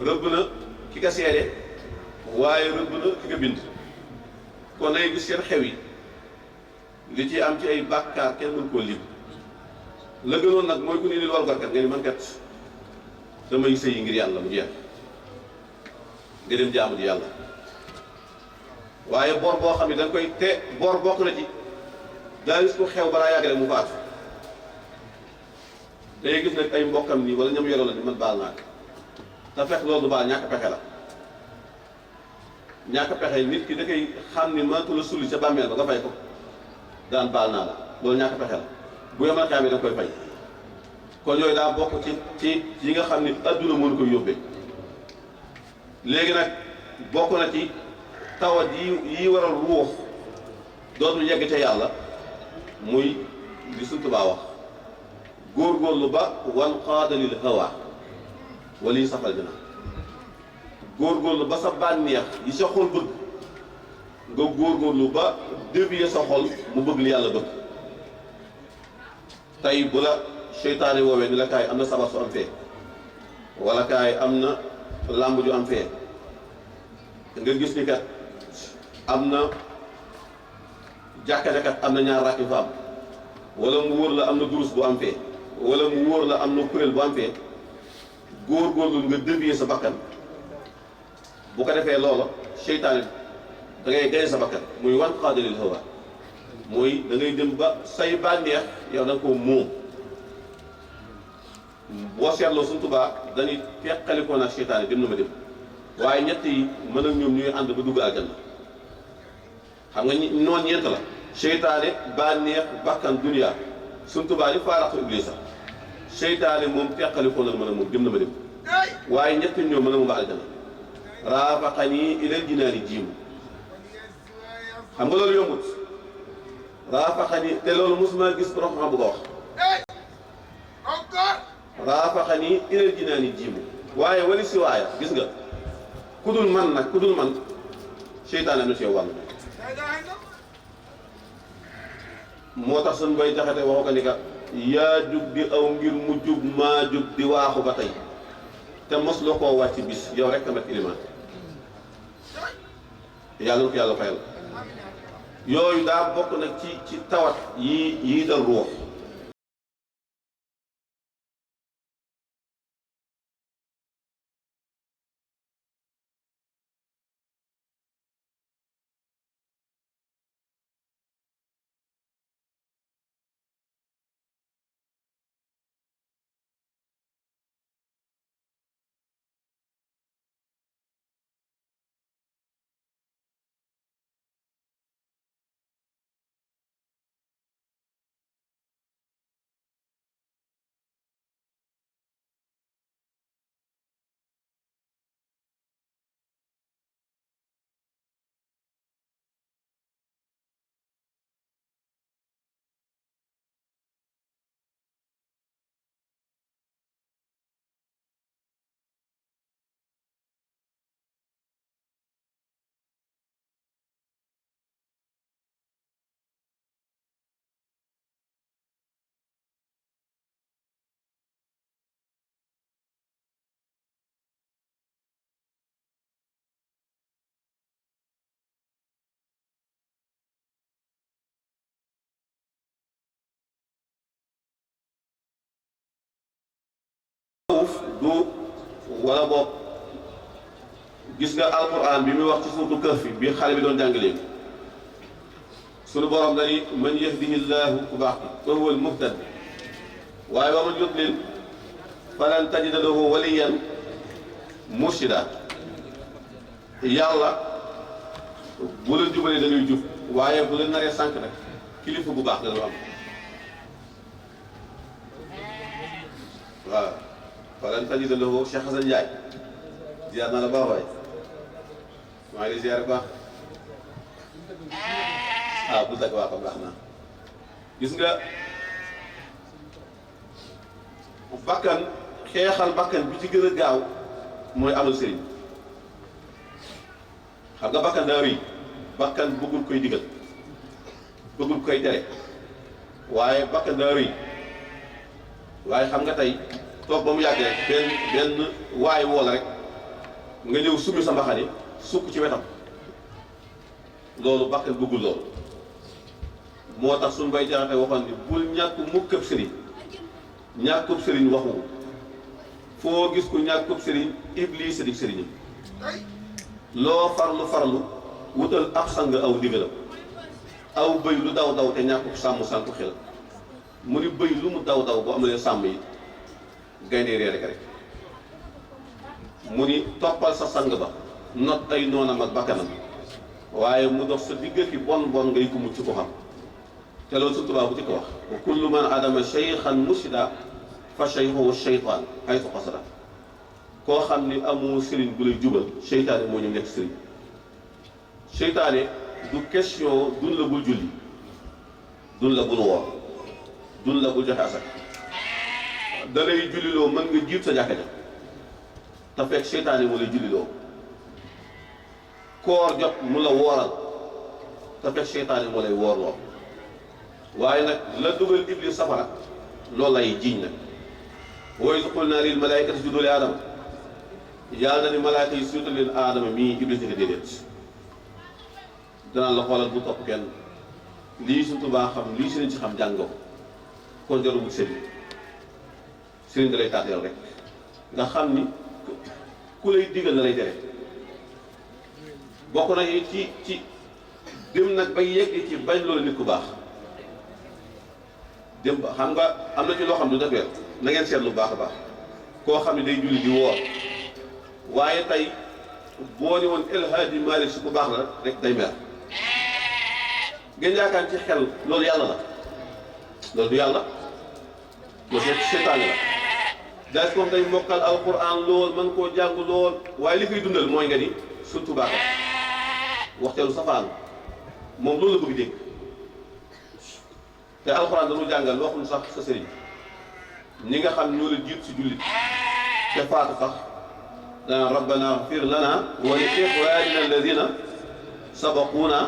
rëbb na ki ko seede waaye rëbb na ki ko bind kon day gis seen xew yi li ci am ci ay bàkkaar kenn mën koo lim la gënoon nag mooy ku ne nii walgarkat nga ni man kat damay sëyi ngir yàlla mu jeex nga dem jaamu ji yàlla waaye bor boo xam ne da nga koy te bor bokk na ci daa gis ko xew balaa yàgg rek mu faatu day gis nag ay mbokkam nii wala ñam yoroon la ni man baal naa te fekk loolu du baal ñàkk pexe la ñàkk pexe nit ki da koy xam ni mënatu la sulli ca bàmmeel ba nga fay ko daan baal naa la loolu ñàkk pexe la bu yemal xeam yi da nga koy fay kon yooyu daa bokk ci yi nga xam ni adduna mënu koy yóbbee léegi nag bokk na ci tawat yi waral ruux dootul yegg ca yàlla muy li Sëñ Tuubaa wax góorgóorlu ba wan qaadalil hawa wala yi safal dina góorgóorlu ba sa bànneex yi sa xol bëgg nga góorgóorlu ba dévier sa xol mu bëgg li yàlla bëgg tey bu la seytaane woowee ni la kaay am na sabar su am fee wala kaay am na làmb ju am fee nga gis ni kat am na jàkkane kat am na ñaar rakk yu fa am wala mu wóor la am na durus bu am fee wala mu wóor la am na kuréel bu am fee góorgóorlu nga dévier sa bakkan bu ko defee loola seytaane da ngay gaye sa bakkan muy wan qaadalil hawa mooy da ngay dem ba say bànneex yow da nga ko moom boo seetloo Sëñ Tuubaa dañuy teqalikoo nag seytaane dem na ma dem waaye ñett yi mën ak ñoom ñuy ànd ba dugg aljanna xam nga noonu ñeent la seytaane bànneex bakkan dunya Sëñ Tuubaa di faaraxtu iblisa seytaane moom teqalikoo nag mën a moom dem na ma dem waaye ñett ñoom mën a moom ba aljanna raafaqanii ilal jinaani jiimu xam nga loolu yombut raafaqanii te loolu mosuma gis borom xam bu ko wax raafaqanii ilal jinaani jiimu waaye wali si waaya gis nga ku dul man nag ku dul man seytaane am na ci yow wàll moo tax suñ bay jaxate waxu ko ni ka yaa jug di aw ngir mu jub maa jug di waaxu ba tey te mos la koo wàcc bis yow rek tamat ilimaan yàlla na ko yàlla fayal yooyu daa bokk nag ci tawat yii dal ruux du wala boog gis nga alquran bi muy wax ci suuratu Kahf bi xale bi doon jàng léegi sunu borom dañuy man yahdihillaahu ku baax fa huwa al-muhtad waaye wa man yudlil falan tajida lahu waliyan murshida yàlla bu la jubalee dañuy jub waaye bu la naree sànq nag kilifa bu baax dañu am waaw falan tajida lahu Cheikh Hassan Ndiaye ziar naa la baax waay maa ngi lay ziar baax bu dagg waa ko baax na gis nga bakkan xeexal bakkan bi ci gën a gaaw mooy amal sëriñ xam nga bakkan daa rëy bakkan bëggul koy digal bëggul koy tere waaye bakkan daa rëy waaye xam nga tey toog ba mu yàgg rek benn waay woola rek nga ñëw summi sa mbaxane sukk ci wetam loolu bakkan bëggul loolu moo tax suñu bay jaxate waxoon ni bul ñàkk mukkëb sëriñ ñàkkub sëriñ waxu foo gis ku ñàkkub sëriñ iblis di sëriñam loo farlu wutal ab sang aw digalam aw bëy lu daw daw te ñàkkub sàmm sànku xel mu ni bëy lu mu daw daw bu amalee sàmm yi gaynde reere rek mu ni toppal sa sang ba not ay noonam ak bakkanam waaye mu dox sa diggati bon ngay ko mucc ko xam te loolu su tubaab bu ci ko wax wa kullu man adama cheykhan mursida fa cheykhuhu cheytaan haytu qasada koo xam ni amoo sëriñ bu lay jubal seytaane moo ñu nekk sëriñ seytaane du question dun la bul julli dun la bul woor dun la bul joxe asak da lay julliloo mën nga jiit sa jàkka ja te fekk seytaane moo lay julliloo koor jot mu la wooral te fekk seytaane moo lay woorloo waaye nag la dugal iblis safara loolu lay jiiñ nag wa iz qulnaa lil malaa'ikati isjudu li aadama yàlla na ni malaaka yi suutal leen aadama mii iblis ni ko déedéet danaan la xoolal bu topp kenn lii suñu Tuubaa xam lii sëriñ ci xam jàng ko kon jarul wut sëriñ da lay tàtteel rek nga xam ni ku lay digal na lay tere bokk na ci dem nag bay yegg ci bañ loolu nit ku baax dem ba xam nga am na ci loo xam du defee na ngeen seet lu baax a baax koo xam ne day julli di woor waaye tey boo ni woon El Hadji Malick si ku baax la rek day mer ngeen yaakaar ci xel loolu yàlla la loolu du yàlla loolu seetaane la daal comme day mokkal alquran lool mën koo jàng lool waaye li koy dundal mooy nga ni surtout baax waxteelu safaan moom loolu la bëgg dégg te alxuraan dañu jàngal waxuñu sax sa sëriñ ñi nga xam ñoo la jiit si jullit te faatu sax dana rabbana ighfir lana wa li ixwanina alladina sabaquuna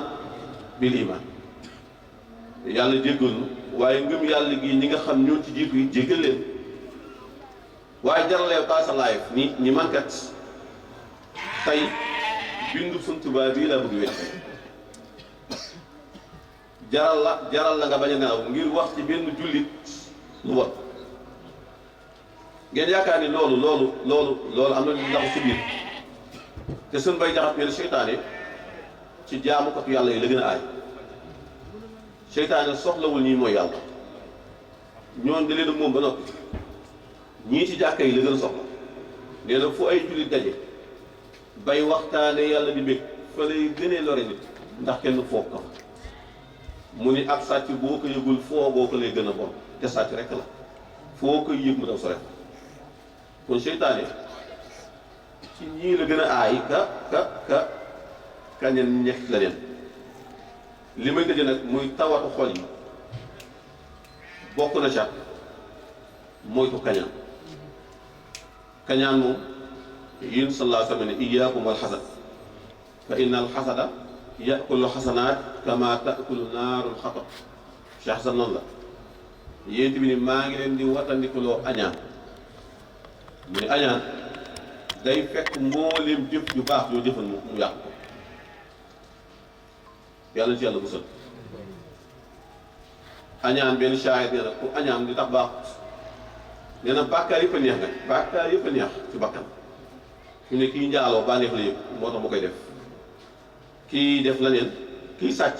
bil iman yàlla jéggal nu waaye ngëm yàlla gi ñi nga xam ñoo ci jiitu yi jéggal leen waaye jaralee pas sa life ñi mankat tey bindu Sëñ Tuubaa bii laa bëgg wéet jaral la nga bañ a nelaw ngir wax ci benn jullit lu bon ngeen yaakaar ni loolu am na lu ndax ci biir te seen bay jaxat mel seytaane ci jaamukatu yàlla yi la gën a aay seytaane soxlawul ñii mooy yàlla ñoon da leen a moom ba noppi ñii ci jàkka yi la gën a soxla nee na fu ay jullit daje bay waxtaane yàlla di bég fa lay gënee lore nit ndax kenn foog ko mu ni ab sàcc boo ko yëgul foo boo ko lay gën a bon te sàcc rek la foo koy yëg mu daw sore kon seytaane ci ñii la gën a aay kañeen ñex la leen li may tëje nag muy tawatu xol yi bokk na ca moytu kañaan moom yéen sallallahu alayhi wa sallam ne iyaakum wal xasad fa inna al xasada yakulu xasanaat kama takulu naarul xatab Cheikh Hassan noonu la yéen bi ni maa ngi leen di watandikuloo añaan mu ne añaan day fekk mbooleem jëf ju baax yoo jëfal mu yàqu ko yàlla ci yàlla musal añaan benn shaahid nee na ku añaan li tax baaxut nee na bàkkaar yëpp a neex nag bàkkaar yëpp a neex ci bakkan fi ne kii njaaloo bànneex la yëpp moo tax mu koy def kii def leneen kii sàcc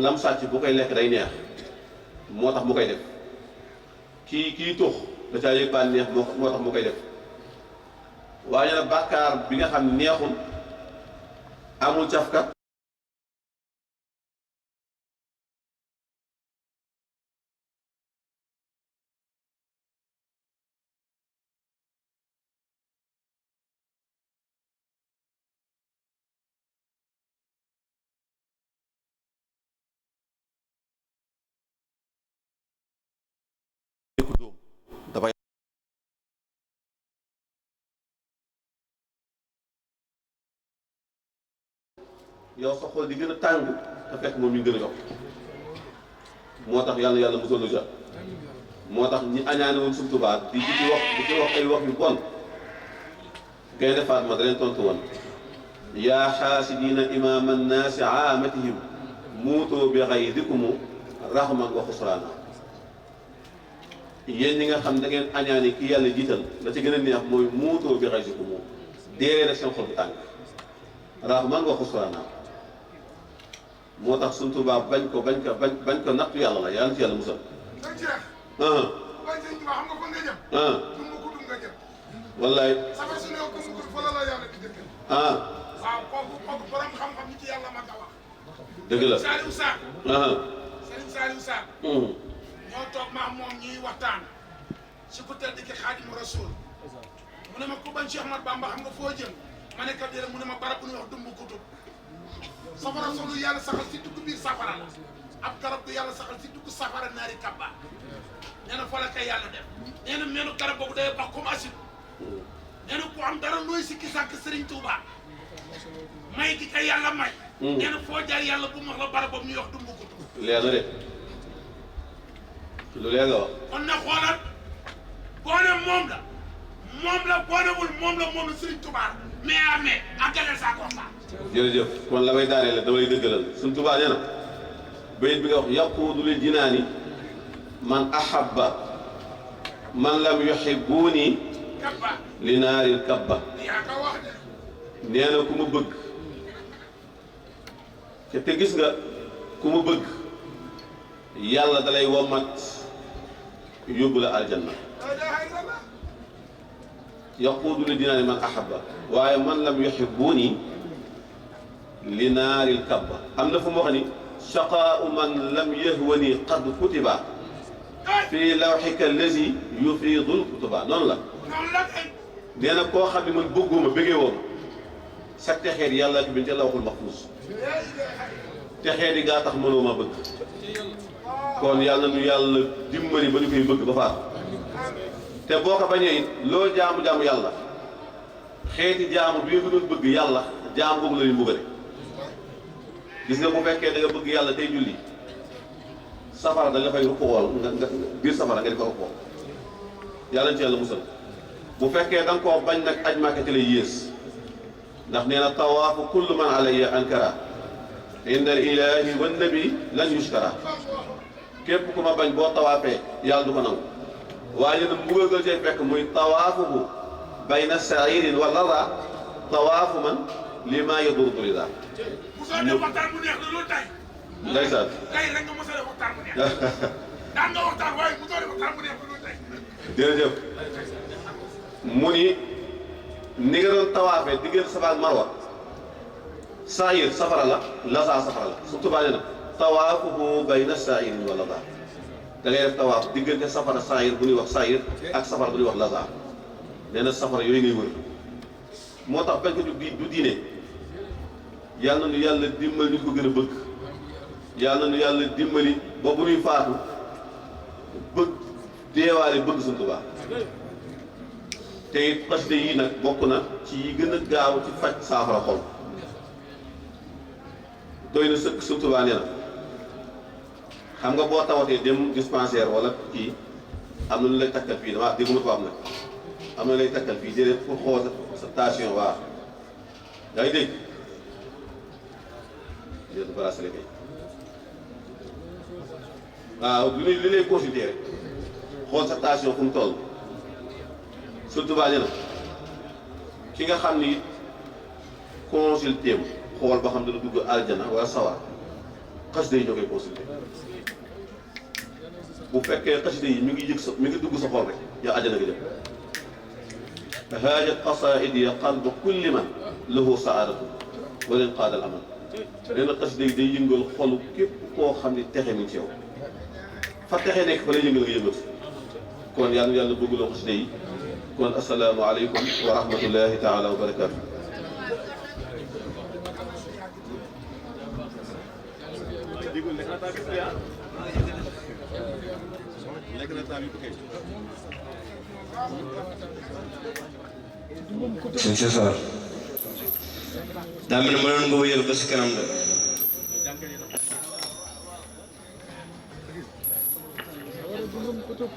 lam sàcc bu koy lekk day neex moo tax mu koy def kii tux da caa yëg bànneex moo tax mu koy def waaye nag bàkkaar bi nga xam ne neexul amul cafka dafay yow sa xol di gën a tàng te fekk moom ñu gën a yokk moo tax yàlla yàlla musal nu ja moo tax ñi añaane woon suñ tubaab di ci wax ay wax yu bon Gaynde Fatma da leen tontu woon yaa xaasidiina imaama nnaasi aamatihim muutoo bi xaydikumu raxman wa xusraana yéen ñi nga xam da ngeen añaane ki yàlla jiital la ci gën a neex mooy muutoo bi xaydikumu dee rek seen xol bi tàng raxman wa xusraana moo tax suñ tubaab bañ ko nattu yàlla la yàlla ci yàlla musal. wallaay. waaw kooku borom xam-xam ni ci yàlla ma ko wax. dëgg la Saliou Sarr. Serigne Saliou Sarr. ñoo toog ma moom ñuy waxtaan si ku tedd ki Xaadimu Rasuul mu ne ma ku bañ Cheikh Ahmad Bamba xam nga foo jëm ma ne ko déedéet mu ne ma barab bu ñuy wax dumbu kutub safara solu yàlla saxal si dugg biir safara la ab garab gu yàlla saxal si dugg safara naari kabba nee na fa la kay yàlla def nee na meenu garab boobu day bax comme acide nee na ku am dara looy sikki sàkk Serigne Touba may gi kay yàlla may. nee na foo jaar yàlla bu mu wax la barab boobu ñuy wax dumbu kutub. leer na de lu leer nga wax. kon na xoolal boo ne moom la boo newul moom la Serigne Touba mais amee àggaleel saa ko waxtaan. jërëjëf kon la may daanee la dama lay dëggalal suñ Tuubaa nee na bayit bi nga wax yaquudu lil jinaani man ahabba man lam yuhibbuuni kabba li naaril kabba. yaa ko wax de. nee na ku ma bëgg te gis nga ku ma bëgg yàlla dalay womat yóbbu la aljanna. yaquudu lil jinaani man ahabba waaye man lam yuhibbuuni li naaril kabba am na fu mu wax ni shaqaau man lam yahwani qad kutiba fii lawxika allazi yufiidul kutuba noonu la. nee na koo xam ne man bëgguma bëggee woon sa texeet yàlla ki bind ca lawxul mahfuus texeet yi gaa tax mënoo ma bëgg kon yàlla nu yàlla dimbali ba ñu koy bëgg ba faat te boo ko bañee it loo jaamu yàlla xeeti jaamu bi nga doon bëgg yàlla jaam boobu la ñu mbugale. gis nga bu fekkee da nga bëgg yàlla tey julli safara da nga fay ruqool nga biir safara nga di ko ruqool yàlla ci yàlla musal bu fekkee da nga koo bañ nag aj Màkka ci lay yées ndax nee na tawaafu kullu man alayya ankara inda ilahi wa nabi lan yushkara képp ku ma bañ boo tawaafee yàlla du ko nangu waaye nag mbugal gal cay fekk muy tawaafuhu bayna sa'irin wa lada tawaafu man lima yadurru rida. mosoo def waxtaan bu neex la loolu tey. ndeysaan. tey rek nga mosoo def waxtaan bu neex. daan nga waxtaan waaye mosoo def waxtaan bu neex la loolu tey. jërëjëf mu ni nga doon tawaafee diggante Safa ak Marwa saayir safara la lasaa safara la surtout baa nee na tawaafuhu bayna saayirin wa lasaa da ngay def tawaaf diggante safara saayir bu ñuy wax saayir ak safara bu ñuy wax lasaa nee na safara yooyu ngay wër moo tax bañ ko du diine. yàlla na nu yàlla dimbali ñu ko gën a bëgg yàlla na nu yàlla dimbali ba bu ñuy faatu bëgg deewaale bëgg Sëñ Tuubaa te it xasida yii nag bokk na ci yi gën a gaaw ci faj saafara xol doy na sëkk Sëñ Tuubaa nee na xam nga boo tawatee dem dispensaire wala kii am na lu lay takkal fii damaa dégguma ko am nag am na lu lay takkal fii déedéet pour xool sa tension waa yaa ngi dégg déedéet bracelet kay waaw li lay consulter rek xool sa tension fu mu toll surtout baa na ki nga xam ni consulté am xool ba xam dana dugg aljana wala sawar xasida yi ñoo koy consulté bu fekkee xasida yi mi ngi yëg sa mi ngi dugg sa xol rek yaa aljana nga jëm haajat qasaa'idi qalbu kulli man lahu saadatu wala qaada al amal nee na xasida yi day yëngal xolu képp koo xam ni texe mi ci yow fa texe nekk fa lay yëngal nga yëngatu kon yàlla yàlla bëggloo xasida yi kon assalaamu aleykum wa rahmatullahi taala wa barakaatu. sëñ Cheikh Sarr daa mel ne mënoon nga wéyal ba si kanam la. Kutub